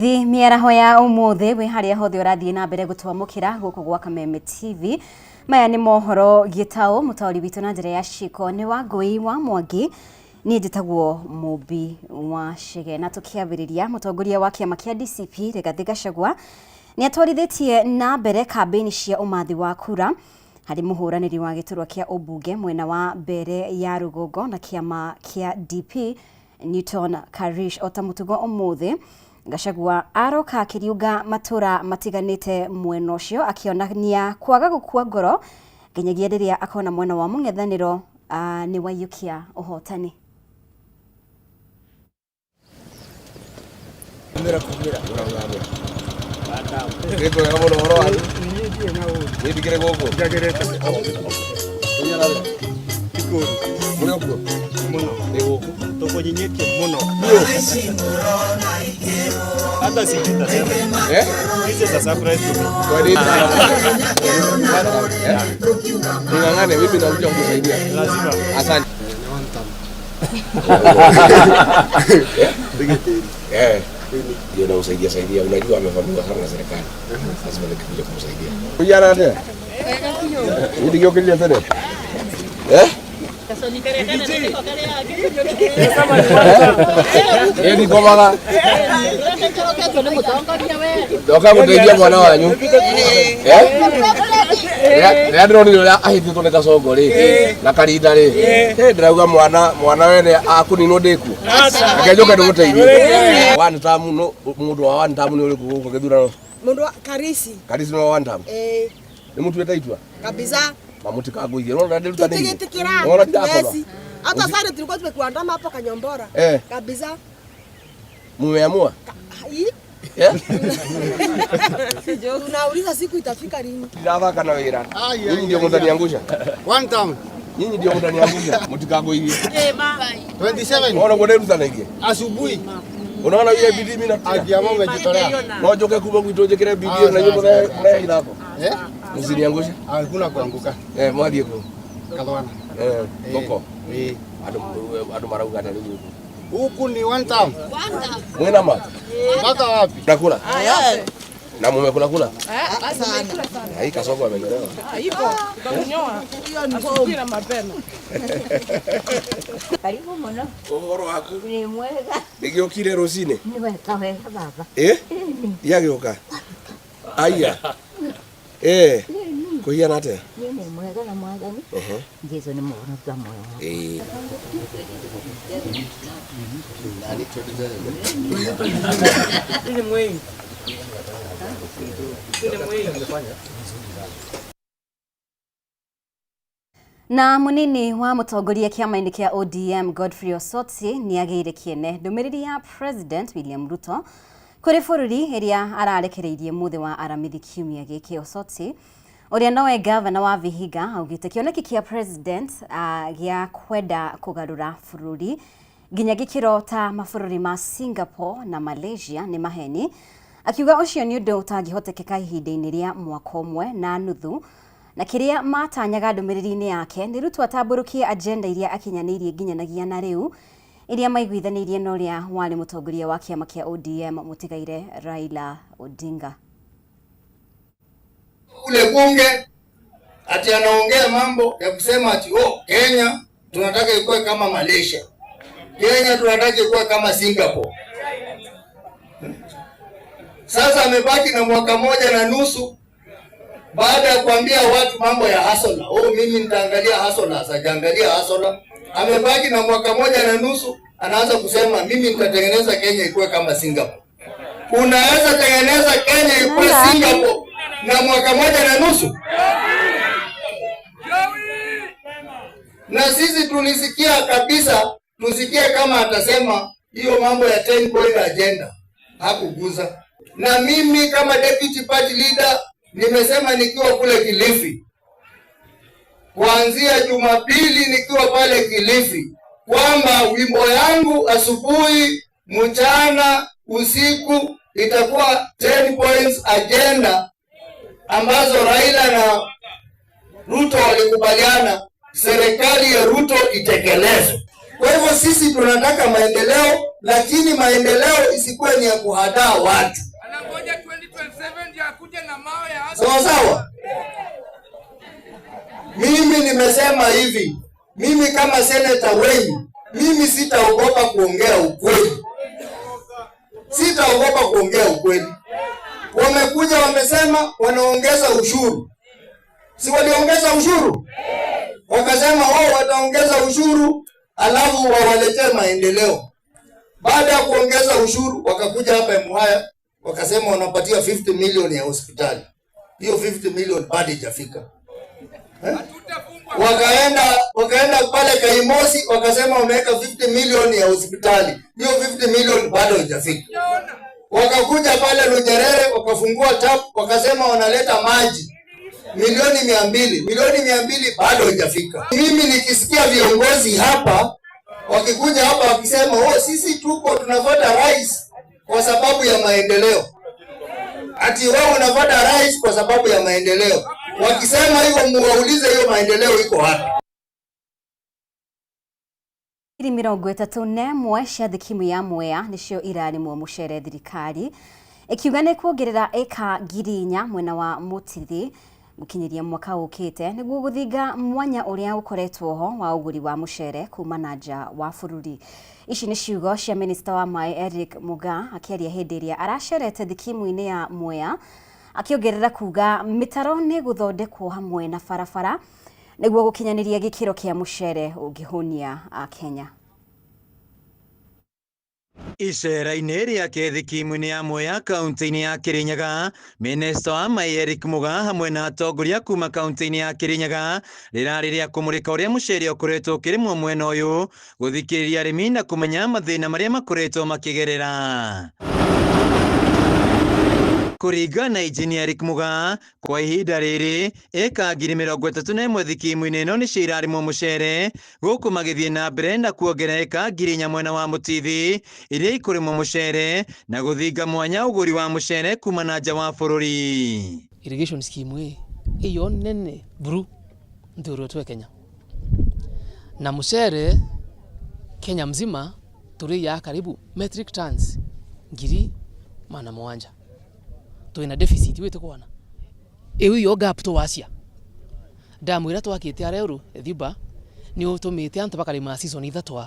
Thi mĩaraho ya ũmũthĩ wĩ harĩa hothe ũrathiĩ na mbere gũtwamũkĩra gũkũ gwa Kameme TV. Maya nĩ mohoro gĩtaũ mũtaũri witũ na njĩra ya ciko nĩ Wangũi wa Mwangi. Niĩ njĩtagwo Mũmbi wa Chege. Na tũkĩambĩrĩria, mũtongoria wa kĩama kĩa DCP Rigathĩ Gachagua nĩ atwarithĩtie na mbere kambĩini cia ũmathi wa kura harĩ mũhũranĩri wa gĩturwa kĩa ũmbunge mwena wa Mbere ya Rũgongo na kĩama kĩa DP Newton Karish. O ta mũtugo ũmũthĩ Gachagua aroka akĩriũnga matũra matiganĩte mwena ũcio akĩonania kwaga gũkua ngoro nginyagia rĩrĩa akona mwena wa mũng'ethanĩro nĩ waiyũkia ũhotani. Kumira kumira. Nĩ wega mũno ũhoro wanyu. Niĩ ndikĩrĩ gũkũ. Mũrĩ o kuo? Mũno. Nĩ gũkũ. Tũkũnyinyĩtie mũno. Hata sijui nitasema. Eh? This is a surprise to me. Kwa nini? Eh? Ning'ang'ane, mimi nakuja kukusaidia. Lazima. Asante. Eh. Ndio nausaidia saidia, unajua amevamiwa sana na serikali. Lazima nikikuja kumsaidia. Vijana atia? Nĩ ndigĩũkĩrire tene. Eh? Ĩ ndikomaga. Ndoka gũteithia mwana wanyu. Eh? Rĩrĩa ndĩronire ũrĩa ahĩtĩtwo nĩ kacongo rĩ na karinda rĩ, ndĩrauga mwana mwana wene akũninwo ndĩkuo. Reke njũke ndĩmũteithie. One term no mũndũ wa one term nĩ ũrĩkũ gũkũ gĩthurano? Mundu wa Karisi. Karisi nĩ wa one term. Eh, Nĩ mũtuĩte itua? Kabisa. Na mũtikangũithie. Ũrona ndĩrutanĩirie. Tutigitikira. Ũrona ndirakorwo. Hatuwezi. Hata sasa tulikuwa tumekuandama hapo Kanyombora. Eh. Kabisa. Mumeamua? Hii Eh? tunauliza siku itafika lini? Ndirathaka na wĩra. Nyinyi ndio mũtaniangusha. One town. Nyinyi ndio mũtaniangusha. Mũtikangũithie. 27 Unaona ũguo ndĩrutanĩirie. Asubuhi. Unaona ile bidii mimi natia. Akiamua umejitolea. No njoke kuma gwitũ njĩkĩre bidii na inyuĩ mũrehe ithako. Eh? Msiniangushe. Hakuna kuanguka. Eh, mwathiĩ kũ? Kathwana. Eh, thoko. Eh. Andũ andũ marauga atĩa rĩu gũkũ? Huku ni one town. Mwĩna ma? Mpaka wapi? Nakula? Na mumekula kula? Hii kasoko amenyolewa. Karibu mũno. Ũhoro waku? Nĩ mwega. Nĩgĩũkire rũcinĩ? Nĩ wega wega baba. Eh? Ndiagĩũka? Aya. Eh. Kũhiana atĩa? Niĩ nĩ mwega na mwathani. Ehe. Jesu nĩ mũhonokia muoyo wakwa. Eh. Na munini wa mũtongoria kĩama-inĩ kĩa ODM Godfrey Osotsi nĩ agĩire kĩene ndũmĩrĩri ya President William Ruto kũrĩ bũrũri ĩrĩa ararekereirie mũthĩ wa aramithi kiumia gĩkĩ. Osotsi ũrĩa nowe gavana wa Vihiga augĩte kĩoneki kĩa President gĩa kwenda kũgarũra bũrũri nginya gĩkĩro ta mabũrũri ma Singapore na Malaysia nĩ maheni, akiuga ũcio nĩ ũndũ ũtangĩhotekeka ihinda-inĩ rĩa mwaka ũmwe na nuthu. Na kĩrĩa matanyaga ndũmĩrĩri-inĩ yake nĩ Ruto atambũrũkie agenda iria akinyanĩirie nginyanagia na rĩu iria maiguithanĩirie na ũrĩa warĩ mũtongoria wa kĩama kĩa ODM mũtigaire Raila Odinga. Kule bunge ati anaongea mambo ya kusema ati oh, Kenya tunataka ikuwe kama Malaysia. Kenya tunataka ikuwe kama Singapore. Sasa amebaki na mwaka moja na nusu baada ya kuambia watu mambo ya hasola. Oh, mimi nitaangalia hasola, hajaangalia hasola. Amebaki na mwaka moja na nusu, anaanza kusema mimi nitatengeneza Kenya ikuwe kama Singapore. Unaweza tengeneza Kenya ikuwe Singapore na mwaka moja na nusu? Na sisi tulisikia kabisa, tusikie kama atasema hiyo mambo ya 10 point agenda hakuguza. Na mimi kama deputy party leader nimesema nikiwa kule Kilifi, kuanzia Jumapili nikiwa pale Kilifi, kwamba wimbo yangu asubuhi, mchana, usiku itakuwa 10 points agenda ambazo Raila na Ruto walikubaliana serikali ya Ruto itekelezwe. Kwa hivyo sisi tunataka maendeleo, lakini maendeleo isikuwe ni ya kuhadaa watu. Anangoja 2027 ndio akuje na mawe ya Sawa sawa. Mimi nimesema hivi, mimi kama seneta wenu, mimi sitaogopa kuongea ukweli, sitaogopa kuongea ukweli. Wamekuja wamesema wanaongeza ushuru, si waliongeza ushuru? Wakasema wao wataongeza ushuru alafu wawaletee maendeleo. Baada ya kuongeza ushuru, wakakuja hapa Emuhaya wakasema wanapatia 50 milioni ya hospitali. Hiyo 50 milioni bado haijafika. Eh? Wakaenda pale Kaimosi wakasema wameweka 50 milioni ya hospitali. Hiyo 50 milioni bado haijafika. Wakakuja pale Lunyerere wakafungua tap wakasema wanaleta maji milioni 200, milioni 200 bado haijafika. Mimi nikisikia viongozi hapa wakikuja hapa wakisema, oh, sisi tuko tunafuata rais kwa sababu ya maendeleo, ati wao unafuata rais kwa sababu ya maendeleo. Wakisema hivyo, muwaulize hiyo maendeleo iko wapi? 31 cia thikimu ya Mwea nicio irarimwo mucere thirikari ikiuga ni kuongerera eka 4,000 mwena wa Mutithi gukinyiria mwaka ukite niguo guthinga mwanya uria ukoretwo ho wa uguri wa mucere kuma na nja wa bururi. Ici ni ciugo cia minista wa maĩ Eric Mugaa akiaria hindi iria aracerete thikimu-ini ya Mwea akiongerera kuga mitaro ni guthondekwo hamwe na barabara niguo gukinyaniria gikiro kia mucere ungihunia Akenya. Icera-inĩ rĩake thikimu-inĩ ya Mwea kaunti-inĩ ya Kirinyaga, minista wa maĩ Eric Mugaa hamwe na atongoria kuma kaunti-inĩ ya Kirinyaga rĩrarĩ rĩa kũmũrĩka ũrĩa mũcere ũkoretwo ũkĩrĩmwo mwena ũyũ, gũthikĩrĩria arĩmi na kũmenya mathĩna marĩa makoretwo makĩgerera. Kũringana na injinia Eric Mugaa, kwa ihinda rĩrĩ ĩka 31,000 thikimu-inĩ ĩno nĩcio irarĩmwo mũcere, gũkũ magĩthiĩ na mbere na kuongerera ĩka 4,000 mwena wa Mũtithi iria ikũrĩmwo mũcere na gũthinga mwanya ũgũri wa mũcere kuma na nja wa bũrũri. Irrigation scheme iyo nene buru nthurutwe Kenya na mucere Kenya mzima turi ya karibu metric tons 700,000 twina deficit witu kwana iu iyo gap twacia ndamwira twakite areuru thiba ni utumite antu bakarima season ithatu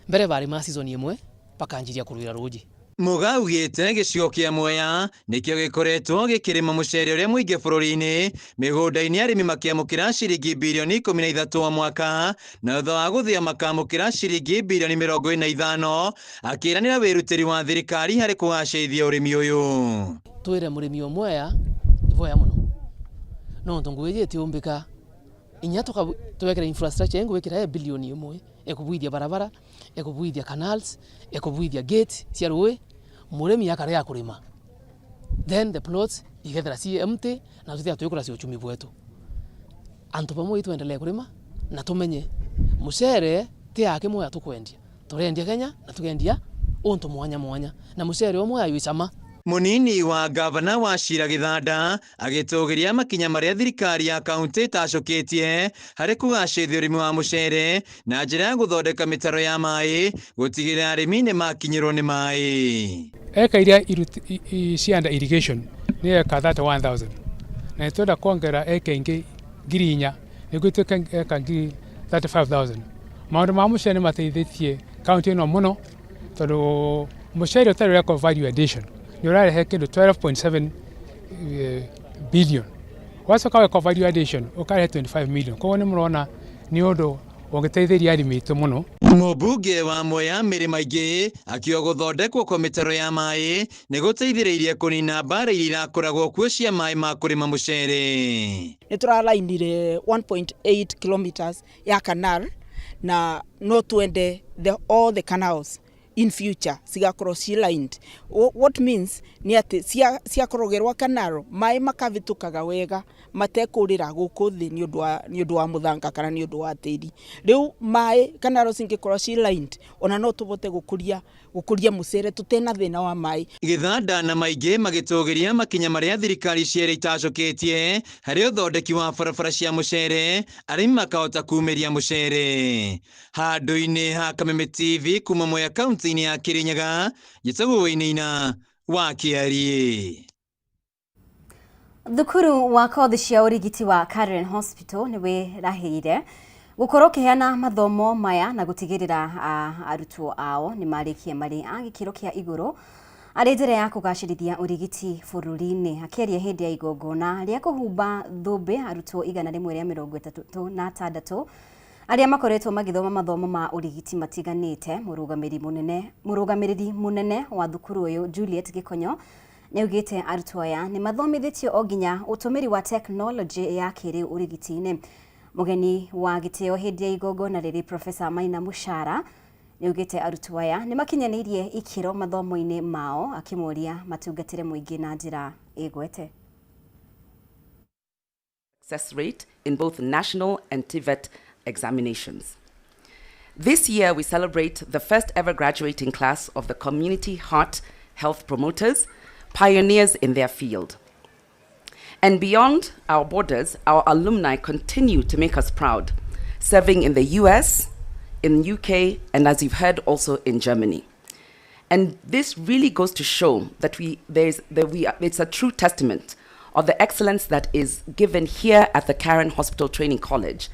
mbere barima season imwe bakanjiria kuruira ruji. Mugaa augĩte gĩcigo kĩa Mwea nĩkĩo gĩkoretwo gĩkĩrĩma mũcere ũrĩa mũingĩ bũrũri-inĩ, mĩgũnda-inĩ arĩmi makĩamũkĩra ciringi bilioni 13 o mwaka, na thutha wa gũthĩa makamũkĩra ciringi bilioni 45, akĩranĩra wĩrutĩri wa thirikari harĩ kũgacĩrithia ũrĩmi ũyũ. Twĩre mũrĩmi o Mwea ivoya mũno no ntũ ĩtiũmbĩka inya twekera infrastructure ĩngwĩkĩra bilioni 1 ĩkũbwithia barabara, ĩkũbwithia canals, ĩkũbwithia gate cia rũĩ, mũrĩmi akarega kũrĩma, then the plots igethera ci empty na tuthia twikura cia uchumi bwetu. Antu bamwe twendelee kurima na tumenye mucere ti yake Mwea tukwendia, turendia Kenya na tukendia untu mwanya mwanya, na mucere o Mwea wicama. Munini wa gavana wa Shira Githanda agĩtũgĩria makinya marĩa thirikari ya kaunti ĩtacũkĩtie harĩ kũgacĩrithia ũrĩmi wa mũcere na njĩra ya gũthondeka mĩtaro ya maĩ gũtigĩrĩra arĩmi nĩ makinyĩrwo nĩ maĩ. Eka iria cianda irrigation nĩ eka 31,000 na twenda kuongerera eka ingĩ 4,000 nĩguo ituĩke eka 35,000. Maũndũ ma mũcere nĩ mateithĩtie kaunti ĩno mũno tondũ mũcere ũtarĩ ũrekwo value addition nĩ ũrarehe kĩndũ 12.7 billion, wacoka weka value addition ũkarehe 25 million. Koguo nĩ mũrona nĩ ũndũ ũngĩteithĩria arĩmi aitũ mũno. Mũmbunge wa Mwea Mary Maingĩ akiuga gũthondekwo kwa mĩtaro ya maĩ nĩ gũteithĩrĩirie kũnina mbara iria irakoragwo kuo cia maĩ ma kũrĩma mũcere. Nĩ tũrarainire 1.8 kilometers ya canal na no twende all the canals in future cigakorwo ci lined. What means nĩ atĩ ciakorogerwa canal maĩ makavĩtũkaga wega matekũrĩra gũkũ thĩ nĩ ũndũ wa mũthanga kana nĩ ũndũ wa tĩri. Rĩu maĩ canal cingĩkorwo ci lined ona no tũvote gũkũria Gukuria mucere tutena thina wa mai. Gĩthanda na maingĩ magĩtũgĩria makinya marĩa thirikari cierĩ itacoketie harĩ ũthondeki wa barabara cia mũcere, arĩmi makahota kumĩria mũcere. Handũ-inĩ ha Kameme TV kuma Mwea kaunti-inĩ ya Kirinyaga, njĩtagwo Wainaina wa Kĩariĩ. Thukuru wa kothi cia ũrigiti wa Karen Hospital nĩ wĩrahĩire gũkorwo ũkĩheana mathomo maya na gũtigĩrĩra arutwo ao nĩ marĩkia marĩ a gĩkĩro kĩa igũrũ arĩ njĩra ya kũgacĩrithia ũrigiti bũrũri-inĩ. Akĩaria hĩndĩ ya igongona rĩa kũhumba thũmbĩ arutwo 136 arĩa makoretwo magĩthoma mathomo ma ũrigiti matiganĩte, mũrũgamĩrĩri mũnene wa thukuru ũyũ Juliet Gĩkonyo nĩaugĩte arutwo aya nĩ mathomithĩtio o nginya ũtũmĩri wa tekinoronjĩ ya kĩrĩu ũrigiti-inĩ. Mũgeni wa gĩtĩo hĩndĩ ya igongona rĩrĩ Profesa Maina Mũcara nĩaugĩte arutwo aya nĩ makinyanĩirie ikĩro mathomo-inĩ mao, akĩmoria matungatĩre mũingĩ na njĩra ĩgwete. Success rate in both national and TVET examinations. This year we celebrate the first ever graduating class of the Community Heart Health Promoters, pioneers in their field. And beyond our borders, our alumni continue to make us proud, serving in the US, in the UK, and as you've heard, also in Germany. And this really goes to show that it's a true testament of the excellence that is given here at the Karen Hospital Training College,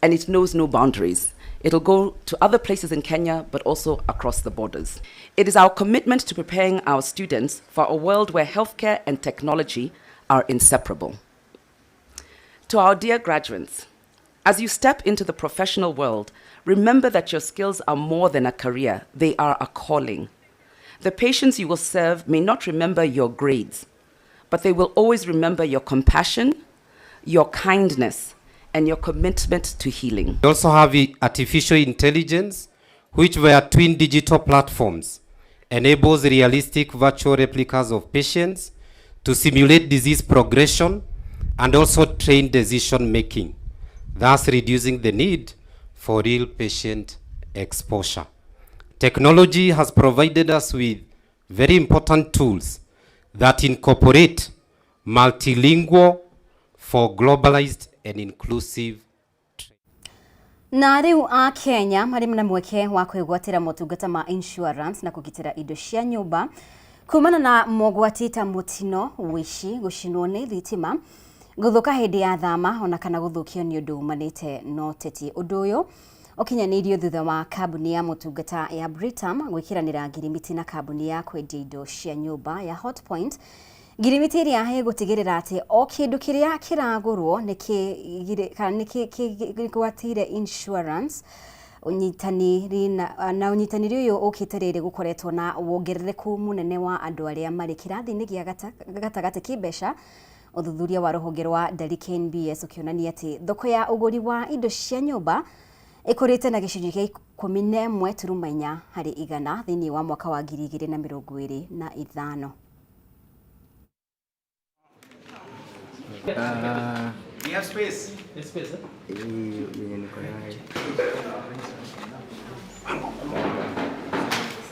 and it knows no boundaries. It'll go to other places in Kenya, but also across the borders. It is our commitment to preparing our students for a world where healthcare and technology are inseparable. To our dear graduates, as you step into the professional world, remember that your skills are more than a career, they are a calling. The patients you will serve may not remember your grades, but they will always remember your compassion, your kindness, and your commitment to healing. We also have artificial intelligence, which via twin digital platforms enables realistic virtual replicas of patients to simulate disease progression and also train decision making, thus reducing the need for real patient exposure. Technology has provided us with very important tools that incorporate multilingual for globalized and inclusive. Na rĩu a Kenya marĩ na mweke wa kwĩgwatĩra motungata ma insurance na kũgitĩra indo cia nyũmba kumana na mogwati ta mũtino, ũici, gũcinwo nĩ thitima, gũthũka hĩndĩ ya thama ona kana gũthũkio nĩ ũndũ umanĩte na ũteti. Ũndũ ũyũ ũkinyanĩirio thutha wa kambuni ya motungata ya Britam gwĩkĩranĩra ngirimiti na kambuni ya kwendia indo cia nyũmba ya Hotpoint, ngirimiti ĩrĩa ĩgũtigĩrĩra atĩ o kĩndũ kĩrĩa kĩragũrwo nĩ kĩgwatĩire insurance. Ũnyitanĩri na ũnyitanĩri ũyũ ũkĩte rĩrĩ gũkoretwo na wongerereku mũnene wa andũ arĩa marĩ kĩrathi-inĩ gĩa gatagatĩ kĩmbeca. Ũthuthuria wa rũhonge rwa Ndari KNBS ũkĩonania atĩ thoko ya ũgũri wa indo cia nyũmba ĩkũrĩte na gĩcunjĩ kĩa 11.4 harĩ igana thĩinĩ wa mwaka wa 2025. We have space. Space, eh?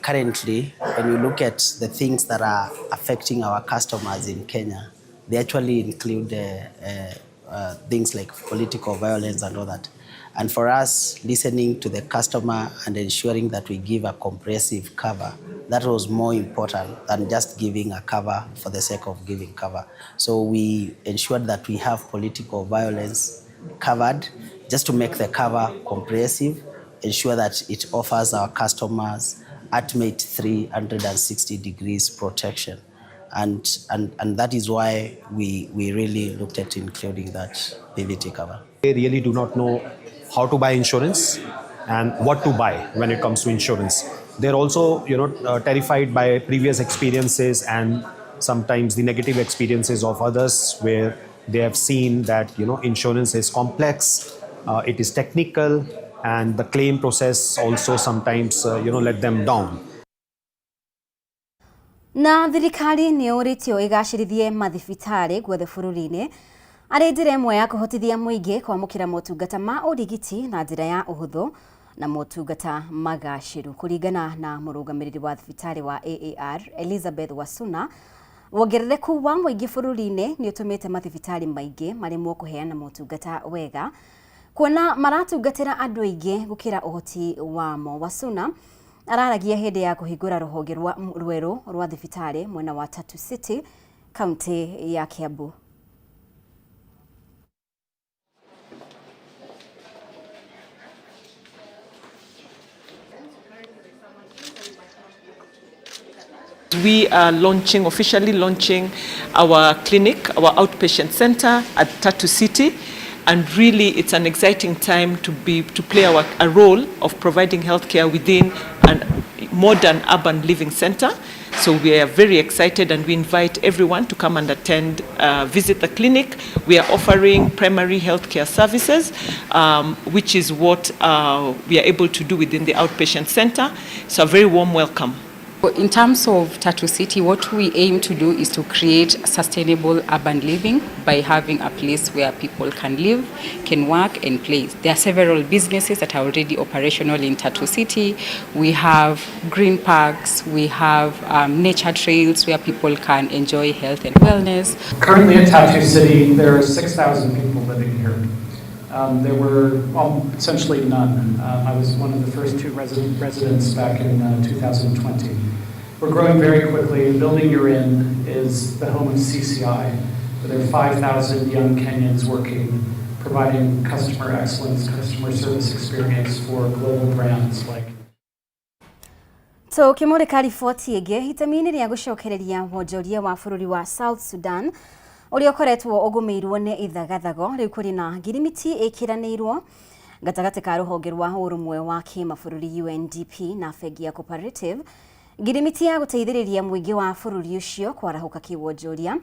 Currently, when you look at the things that are affecting our customers in Kenya, they actually include things like political violence and all that. And for us, listening to the customer and ensuring that we give a comprehensive cover, that was more important than just giving a cover for the sake of giving cover. So we ensured that we have political violence covered, just to make the cover comprehensive, ensure that it offers our customers ultimate 360 degrees protection. And that is why we really looked at including that PVT cover. They really do not know how to buy insurance and what to buy when it comes to insurance. They're also, terrified by previous experiences and sometimes the negative experiences of others, where they have seen that, insurance is complex, it is technical, and the claim process also sometimes, let them down. Na thirikari nĩ yũrĩtio ĩgacĩrithie mathibitarĩ guothe bũrũri-inĩ arĩ njĩra ĩmwe ya kũhotithia mũingĩ kwamũkĩra motungata ma ũrigiti na njĩra ya ũhũthũ. Na motungata magaciru. Kuringana na murugamiriri wa thibitari wa AAR Elizabeth Wasuna, wongerereku wa mũingĩ bũrũri-inĩ nĩ ũtũmĩte mathibitarĩ maingĩ maremwo kũheana motungata wega, kuona maratungatĩra andũ aingĩ gũkĩra ũhoti wamo. Wasuna araragia hĩndĩ ya kũhingũra rũhonge rwa rwerũ rwa thibitarĩ mwena wa Tatu City, kaunti ya Kiambu. We are launching, officially launching our clinic, our outpatient center at Tatu City. And really, it's an exciting time to play a role of providing healthcare within a modern urban living center. So we are very excited and we invite everyone to come and attend, visit the clinic. We are offering primary healthcare services, which is what we are able to do within the outpatient center. So a very warm welcome. In terms of Tatu City, what we aim to do is to create sustainable urban living by having a place where people can live, can work and play. There are several businesses that are already operational in Tatu City. We have green parks, we have nature trails where people can enjoy health and wellness. Currently at Tatu City, there are 6,000 people living here. There were essentially none. I was one of the first two residents back in 2020. We're growing very quickly. The building you're in is the home of CCI, where there are 5,000 young Kenyans working, providing customer excellence, customer service experience for global brands like. Tukimurika riboti ĩngĩ, itemi-inĩ rĩa gũcokereria wonjoria wa bũrũri wa South Sudan ũrĩa ũkoretwo ũgũmĩirwo nĩ ithagathago, rĩu kũrĩ na ngirimiti ĩkĩranĩirwo gatagatĩ ka rũhonge rwa ũrũmwe wa kĩmabũrũri UNDP na bengi ya Cooperative, ngirimiti ya gũteithĩrĩria mũingĩ wa bũrũri ũcio kwarahũka kĩwonjoria,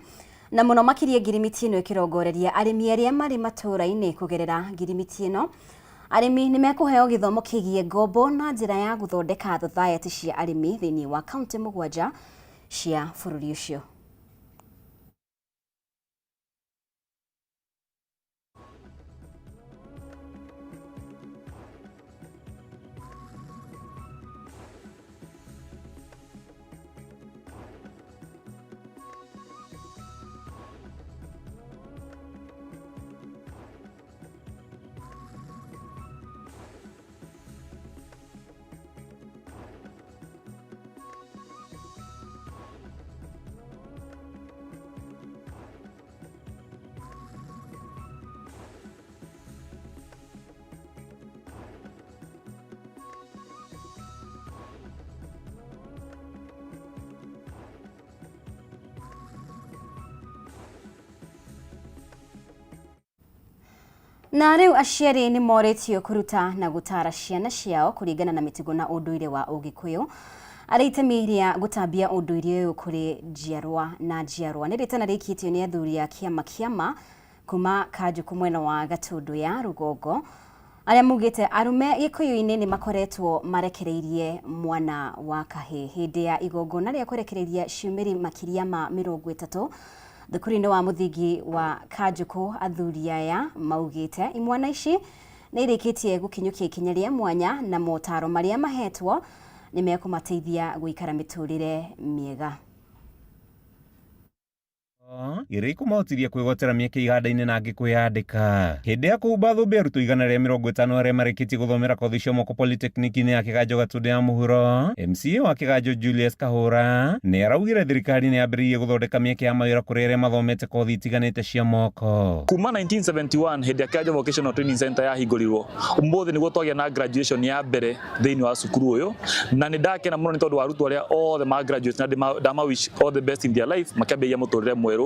na mũno makĩria ngirimiti ĩno ĩkĩrongoreria arĩmi arĩa marĩ matũũra-inĩ. Kũgerera ngirimiti ĩno, arĩmi nĩ mekũheo gĩthomo kĩgiĩ ngombo na njĩra ya gũthondeka thothaitĩ cia arĩmi thĩinĩ wa kaunti 7 cia bũrũri ũcio. Na rĩu aciari nĩ morĩtio kũruta na gũtara ciana ciao kũringana na mĩtugo na ũndũire wa Ũgĩkũyũ, arĩ itemi rĩa gũtambia ũndũire ũyũ kũrĩ njiarwa na njiarwa. Nĩ rĩtana rĩkĩtio nĩ athuri a kĩama kĩama kuma Kanjũkũ mwena wa Gatũndũ ya rũgongo, arĩa maugĩte arũme Gĩkũyũ-inĩ nĩ makoretwo marekereirie mwana wa kahĩĩ hĩndĩ ya igongona rĩa kũrekereria ciumĩri makĩria ma 30 thukuru-inĩ wa mũthingi wa Kanjũkũ. Athuri aya maugĩte imwana ici nĩ irĩkĩtie gũkinyũkia ikinya rĩa mwanya na motaro marĩa mahetwo nĩ mekũmateithia gũikara mĩtũrĩre mĩega. Iria ikũmahotithia kwĩgwatĩra mĩeke iganda-inĩ na angĩ kwĩyandĩka. Hĩndĩ ya kũhumba thũmbĩ arutwo 150 arĩa marĩkĩtie gũthomera kothi cia moko polytechnic-inĩ ya Kĩganjo Gatũndũ ya mũhuro, MCA wa Kĩganjo Julius Kahũra nĩ araugire thirikari nĩ yambĩrĩirie gũthondeka mĩeke ya mawĩra kũrĩ arĩa mathomete kothi itiganĩte cia moko. Kuma 1971 hĩndĩ ya Kĩganjo Vocational Training Center yahingũrirwo, ũmũthĩ nĩguo twagĩa na graduation ya mbere thĩinĩ wa cukuru ũyũ, na nĩ ndakena mũno nĩ tondũ wa arutwo arĩa othe ma graduate, na ndama wish all the best in their life makĩambĩrĩria mũtũrĩre mwerũ.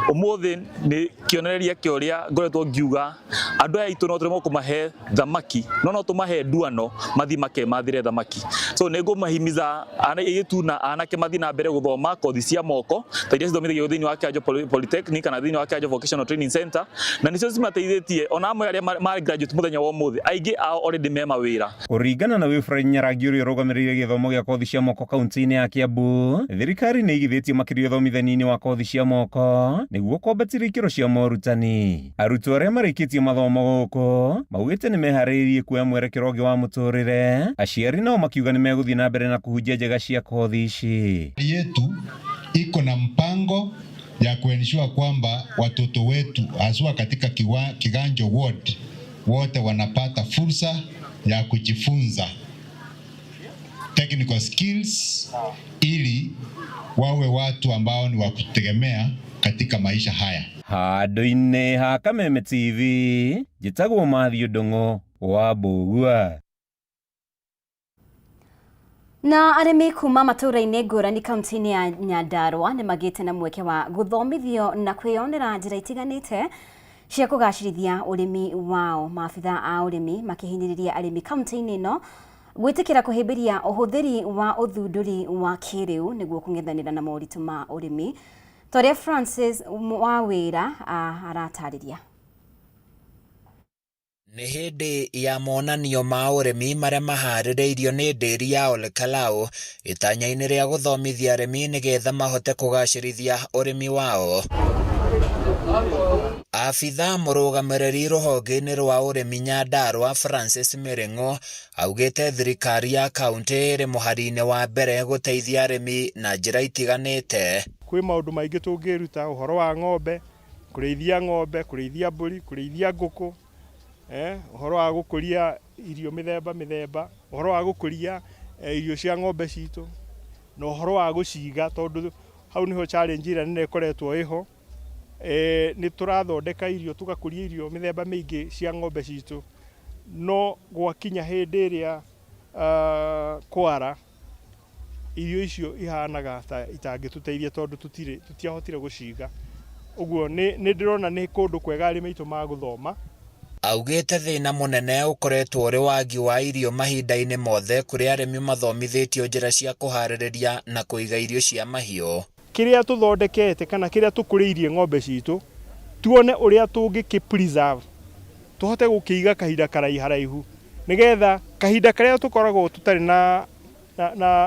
Ũmũthĩ nĩ kĩonereria kĩa ũrĩa ngoretwo ngiuga andũ aya aitũ no tũremwo kũmahe thamaki, no tũmahe nduano mathiĩ makemathĩre thamaki. So nĩ ngũmahimiza airĩtu na anake mathiĩ na mbere gũthoma kothi cia moko ta iria cithomithagio thĩinĩ wa Kĩanjo Polytechnic kana thĩinĩ wa Kĩanjo Vocational Training Center, na nĩcio cimateithĩtie ona amwe arĩa ma graduate mũthenya wa ũmũthĩ, aingĩ ao already me mawĩra. Kũringana na Wilfred Nyarangi ũrĩa ũrũgamĩrĩire gĩthomo gĩa kothi cia moko kaunti-inĩ ya Kiambu, thirikari nĩ ĩigithĩtie makĩria ũthomithania-inĩ wa kothi cia moko nĩguo kwambatĩria ikĩro cia morutani. Arutwo arĩa marĩkĩtie mathomo gũkũ maugĩte nĩ meharĩirie kuoya mwerekero ũngĩ wa mũtũrĩre, aciari nao makiuga nĩ megũthiĩ na mbere na kũhunjia njega cia kothi ici. Yetu iko na mpango ya kuensure kwamba watoto wetu haswa katika Kiganjo ward wote wanapata fursa ya kujifunza technical skills ili wawe watu ambao ni wa kutegemea katika maisha haya. Handũ-inĩ ha Kameme TV, njĩtagwo Matthew Ndung'u wa Mbũgua. Na arĩmi kuma matũũra-inĩ ngũrani kaunti-inĩ ya Nyandarua nĩ magĩte na mweke wa gũthomithio na kwĩyonera njĩra itiganĩte cia kũgacĩrithia ũrĩmi wao. Maabitha a ũrĩmi makĩhinyĩrĩria arĩmi kaunti-inĩ ĩno gwĩtĩkĩra kũhĩmbĩria ũhũthĩri wa ũthundũri wa kĩrĩu nĩguo kũng'ethanĩra na moritũ ma ũrĩmi ta ũrĩa Francis Wawĩra aratarĩria. Nĩ hĩndĩ ya monanio ma ũrĩmi marĩa maharĩrĩirio nĩ ndĩri ya Olkalau itanya-inĩ rĩa gũthomithia arĩmi nĩgetha mahote kũgacĩrithia ũrĩmi wao. Abitha mũrũgamĩrĩri rũhonge-inĩ rwa ũrĩmi Nyandarua Francis Mĩrĩng'o augĩte thirikari ya kaunti ĩrĩ mũhari-inĩ wa mbere gũteithia arĩmi na njĩra itiganĩte. Kwĩ maũndũ maingĩ tũngĩruta ũhoro wa ng'ombe, kũrĩithia ng'ombe, kũrĩithia mbũri, kũrĩithia ngũkũ, ũhoro wa gũkũria irio mĩthemba mĩthemba, ũhoro wa gũkũria irio cia ng'ombe citũ, na ũhoro wa gũciga tondũ hau nĩho challenge ĩrĩa nene ĩkoretwo ĩho. Nĩ tũrathondeka irio tũgakũria irio mĩthemba mĩingĩ cia ng'ombe citũ, no gwakinya hĩndĩ ĩrĩa kwara irio icio ihanaga ta itangĩtũteithia tondũ tũtiahotire gũciga. Ũguo nĩ ndĩrona nĩ kũndũ kwega arĩmi aitũ magũthoma. Augĩte thĩna mũnene ũkoretwo ũrĩ wagi wa irio mahinda-inĩ mothe kũrĩa arĩmi mathomithĩtio njĩra cia kũharĩrĩria na kũiga irio cia mahiũ. Kĩrĩa tũthondekete kana kĩrĩa tũkũrĩirie ng'ombe citũ tuone ũrĩa tũngĩkĩ preserve tũhote gũkĩiga kahinda karaiharaihu nĩgetha kahinda karĩa tũkoragwo tũtarĩ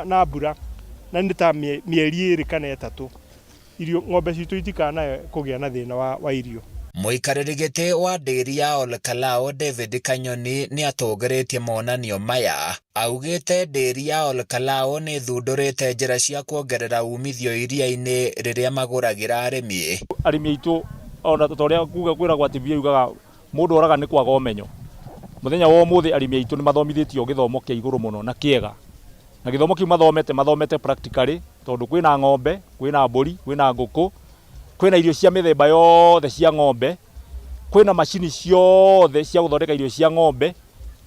na mbura na nĩ ta mĩeri 2 kana 3 irio ng'ombe citũ itikanae kũgĩa na thĩna wa irio. Mũikarĩri gĩtĩ wa ndĩri ya Olkalau David Kanyoni nĩ atũgĩrĩtie monanio maya. Augĩte ndĩri ya Olkalau nĩ ĩthundũrĩte njĩra cia kuongerera umithio iria-inĩ rĩrĩa magũragĩra arĩmi. Arĩmi aitũ ona ta ũrĩa kuga kwĩragwo atĩ mbia yugaga mũndũ oraga nĩ kwaga ũmenyo. Mũthenya wa ũmũthĩ arĩmi aitũ nĩ mathomithĩtio gĩthomo kĩa igũrũ mũno na kĩega. Na gĩthomo kĩu mathomete practically tondũ kwĩna ng'ombe, kwĩna mbũri, kwĩna ngũkũ, kwĩna irio cia mĩthemba yothe cia ng'ombe, kwĩna macini ciothe cia gũthondeka irio cia ng'ombe.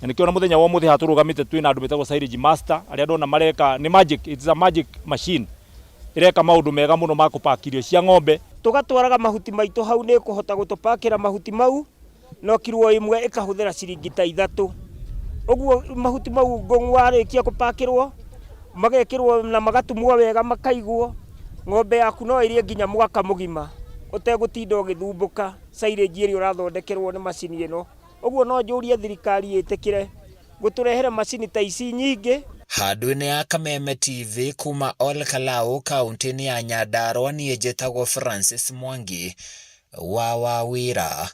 Na nĩkĩo na mũthenya wa ũmũthĩ haha tũrũgamĩte twĩna andũ metagwo silage master arĩa ndona mareka nĩ magic, it's a magic machine ĩreka maũndũ mega mũno ma kũpack irio cia ng'ombe. Tũgatwaraga mahuti maitũ hau nĩ ĩkũhota gũtũpakĩra mahuti mau no kiro ĩmwe ĩkahũthĩra ciringi ta 3. Ũguo mahuti mau ngũng'u warĩkia kũpakĩrwo magekĩrwo na magatumwo wega makaigwo, ng'ombe yaku no ĩrĩe nginya mwaka mũgima ũtegũtinda ũgĩthumbũka silage ĩrĩa ũrathondekerwo nĩ macini ĩno. Ũguo no njũrie thirikari ĩtĩkĩre gũtũrehere macini ta ici nyingĩ. Handũ-inĩ ya Kameme TV kuma Olkalau kaunti-inĩ ya Nyandarua niĩ njĩtagwo Francis Mwangi wa Wawĩra.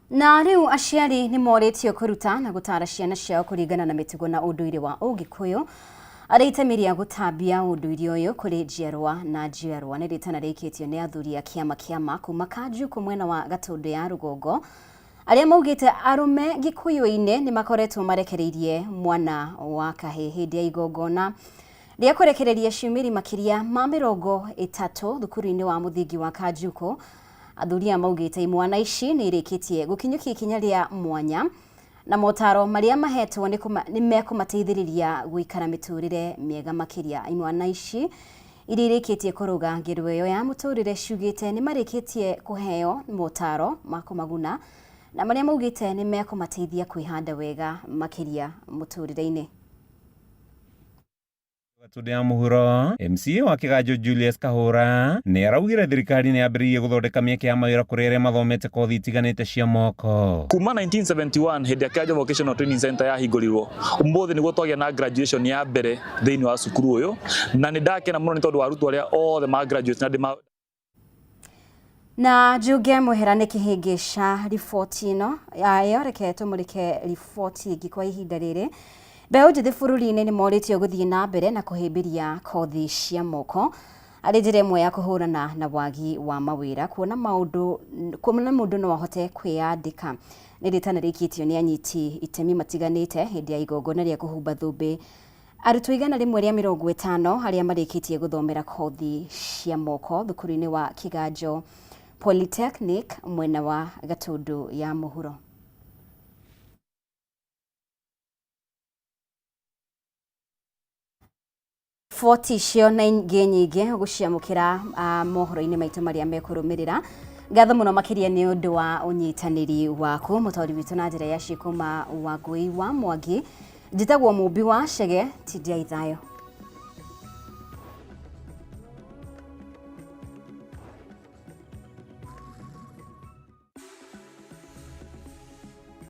Na rĩu aciari nĩ morĩtio kũruta na gũtara ciana ciao kũringana na mĩtugo na ũndũire wa Ũgĩkũyũ arĩ itemi rĩa gũtambia ũndũire ũyũ kũrĩ njiarwa na njiarwa. Nĩ rĩtana rĩikĩtio nĩ athuri a kĩama kĩama kuma Kanjuku mwena wa Gatũndũ ya rũgongo arĩa maugĩte arũme Gĩkũyũ-inĩ nĩ makoretwo marekereirie mwana wa kahĩĩ hĩndĩ ya igongona rĩa kũrekereria ciumĩri makĩria ma 30 thukuru-inĩ wa mũthingi wa Kanjuku. Athuri aya maugĩte imwana ici nĩ irĩkĩtie gũkinyũkia ikinya rĩa mwanya na motaro marĩa mahetwo nĩ mekũmateithĩrĩria gũikara mĩtũrĩre mĩega makĩria. Imwana ici iria irĩkĩtie kũrũga ngero ĩyo ya mũtũrĩre ciugĩte nĩ marĩkĩtie kũheo motaro ma kũmaguna na marĩa maugĩte nĩ mekũmateithia kwĩhanda wega makĩria mũtũrĩre-inĩ. Gatundu ya Mũhuro MCA wa Kĩganjo Julius Kahũra nĩ araugire thirikari nĩ yambĩrĩirie gũthondeka mĩeke ya mawĩra kũrĩ arĩa mathomete kothi itiganĩte cia moko. Kuma 1971 hĩndĩ ĩrĩa Kĩganjo Vocational Training Center yahingũrirwo, ũmũthĩ nĩguo twagĩa na graduation ya mbere thĩinĩ wa cukuru ũyũ, na nĩ ndakena mũno nĩ tondũ wa arutwo arĩa othe ma graduate na ndĩma Na njuge mũhera nĩ kĩhĩngĩca riboti ĩno ĩyo, reke tũmũrĩke riboti ĩngĩ kwa ihinda rĩrĩ. Mbeũ njĩthĩ bũrũri-inĩ nĩ morĩtio gũthiĩ na mbere na kũhĩmbĩria kothi cia moko arĩ njĩra ĩmwe ya kũhũrana na wagi wa mawĩra, kuona maũndũ kuona mũndũ no ahote kwĩyandĩka. Nĩ rĩtana rĩikĩtio nĩ anyiti itemi matiganĩte hĩndĩ ya igongona rĩa kũhumba thũmbĩ Arutwo 150 arĩa marĩkĩtie gũthomera kothi cia moko thukuru-inĩ wa Kiganjo Polytechnic mwena wa Gatundu ya Mũhuro. Riboti icio na ingĩ nyingĩ ũgũciamũkĩra mohoro-inĩ maitũ marĩa mekũrũmĩrĩra. Ngatho mũno makĩria nĩ ũndũ wa ũnyitanĩri waku mũtaũri witũ na njĩra ya ciĩko ma Wangũi wa Mwangi. Njĩtagwo Mũmbi wa Chege, tindiai thayũ.